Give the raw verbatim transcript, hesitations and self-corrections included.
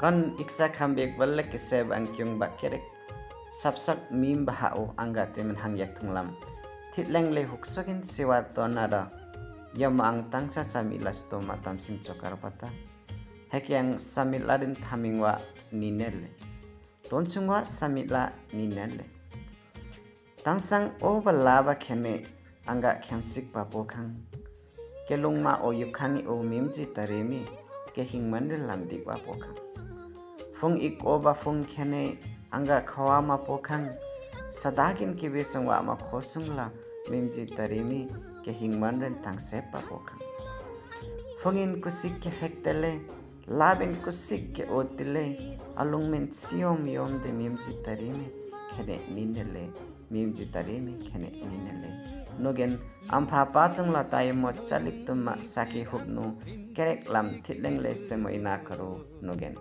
Kon iksa khambik bal la kise bang kyung ba kerek. Sap sap mim ba ha u angga te men hang yak thung lam. Thit leng le huk sokin siwa to na da. Yam ang tang sa samit la sto ma tam sim chokar pata. Hekyang samit la din thaming wa ni ne le. Ton sung wa samit la ni ne le. Tang sang o ba la ba khene angga khyam sik ba pokhang. Ke lung ma o yup khang i o mim ji tari mi ke hing man ri lam dik ba pokhang. Fung ik o ba fung khene angga khawa ma pokhang. Sadagin ki be sung wa ma kho sung la mim ji tari mi ke hing man ren tang sep ba pokhang. Fungin kusik ke fek tele, labin kusik ke o tile, alung men siom yom de mim ji tari mi khene ni ne le. Mim ji tari mi khene ni ne le. Nogen am pha pa tung la tai mo chalik tum ma saki huk nu kerek lam thit leng le se mo ina karu nogen.